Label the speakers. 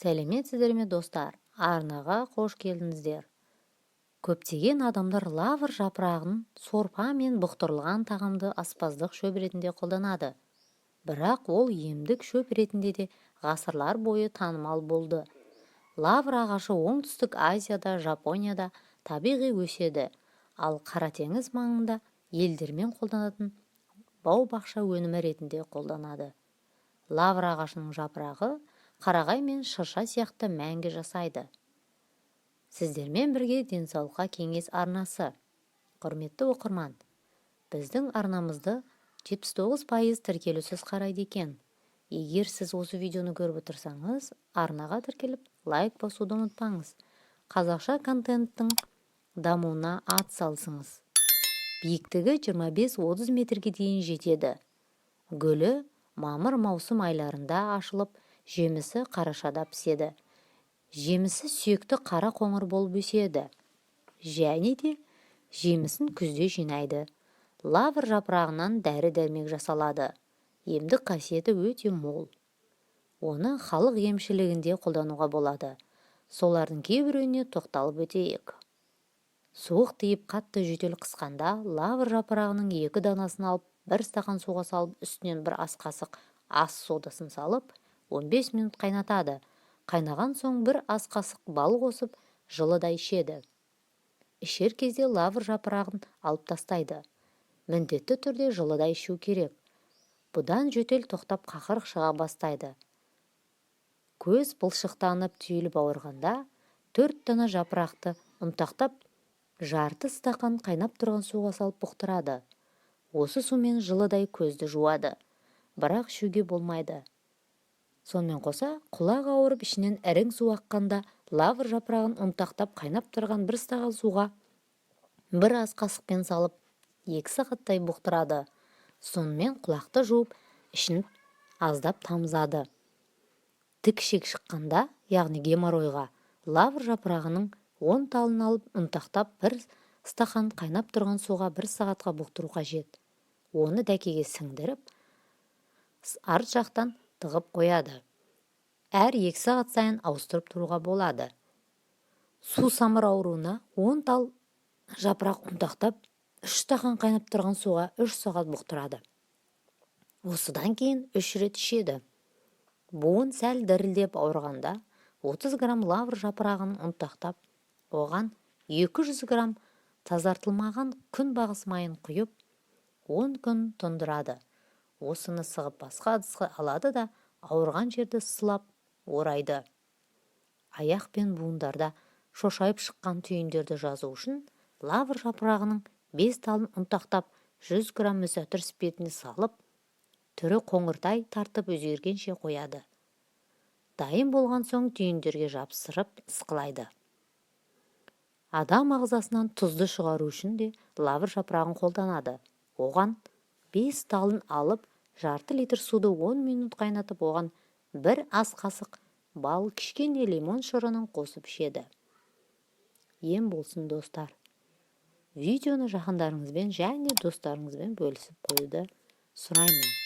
Speaker 1: Сәлеметсіздер ме, достар! Арнаға қош келдіңіздер! Көптеген адамдар лавр жапырағын сорпа мен бұқтырылған тағамды аспаздық шөп ретінде қолданады. Бірақ ол емдік шөп ретінде де ғасырлар бойы танымал болды. Лавр ағашы Оңтүстік Азияда, Жапонияда табиғи өседі, ал Қара теңіз маңында елдермен қолданатын бау-бақша өнімі ретінде қолданады. Лавр ағашының жапырағы қарағай мен шырша сияқты мәңгі жасайды. Сіздермен бірге «Денсаулыққа кеңес» арнасы. Құрметті оқырман, біздің арнамызды 79% тіркелусіз қарайды екен. Егер сіз осы видеоны көріп отырсаңыз, арнаға тіркеліп, лайк басуды ұмытпаңыз. Қазақша контенттің дамуына ат салысыңыз. Биіктігі 25-30 метрге дейін жетеді. Гүлі мамыр-маусым айларында ашылып, жемісі қарашада піседі. Жемісі сүйекті, қара қоңыр болып өседі және де жемісін күзде жинайды. Лавр жапырағынан дәрі-дәрмек жасалады. Емдік қасиеті өте мол. Оны халық емшілігінде қолдануға болады. Солардың кейбіреуіне тоқталып өтейік. Суық тиіп, қатты жөтел қысқанда лавр жапырағының екі данасын алып, бір стақан суға салып, үстінен бір ас қасық ас содасын салып, 15 минут қайнатады. Қайнаған соң бір ас қасық бал қосып, жылыдай ішеді. Ішер кезде лавр жапырағын алып тастайды. Міндетті түрде жылыдай ішу керек. Бұдан жөтел тоқтап, қақырық шыға бастайды. Көз былшықтанып, түйіліп ауырғанда төрт дана жапырақты ұнтақтап, жарты стақан қайнап тұрған суға салып бұқтырады. Осы сумен жылыдай көзді жуады, бірақ ішуге болмайды. Сонымен қоса, құлақ ауырып, ішінен ірің су аққанда лавр жапырағын ұнтақтап, қайнап тұрған бір стақан суға бір ас қасықпен салып, 2 сағаттай бұқтырады. Сонымен құлақты жуып, ішін аздап тамызады. Тік ішек шыққанда, яғни геморройға, лавр жапырағының 10 талын алып, ұнтақтап, бір стақан қайнап тұрған суға бір сағатқа бұқтыру қажет. Оны дәкеге сіңдіріп, арт жақтан тығып қояды. Әр 2 сағат сайын ауыстырып тұруға болады. Су самыр ауруына 10 тал жапырақ ұнтақтап, 3 стақан қайнап тұрған суға 3 сағат бұқтырады. Осыдан кейін үш рет ішеді. Буын сәл дірілдеп ауырғанда 30 грамм лавр жапырағын ұнтақтап, оған 200 грамм тазартылмаған күнбағыс майын құйып, 10 күн тұндырады. Осыны сығып, басқа ыдысқа алады да, ауырған жерді сылап орайды. Аяқ пен буындарда шошайып шыққан түйіндерді жазу үшін лавр жапырағының бес талын ұнтақтап, 100 грамм мүсәтір спиртіне салып, түрі қоңыртай тартып өзгергенше қояды. Дайын болған соң түйіндерге жапсырып, ысқылайды. Адам ағзасынан тұзды шығару үшін де лавр жапырағын қолданады. Оған бес талын алып, жарты литр суды 10 минут қайнатып, оған бір ас қасық бал, кішкене лимон шырынын қосып ішеді. Ем болсын, достар! Видеоны жақындарыңызбен және достарыңызбен бөлісіп қоюды сұраймын.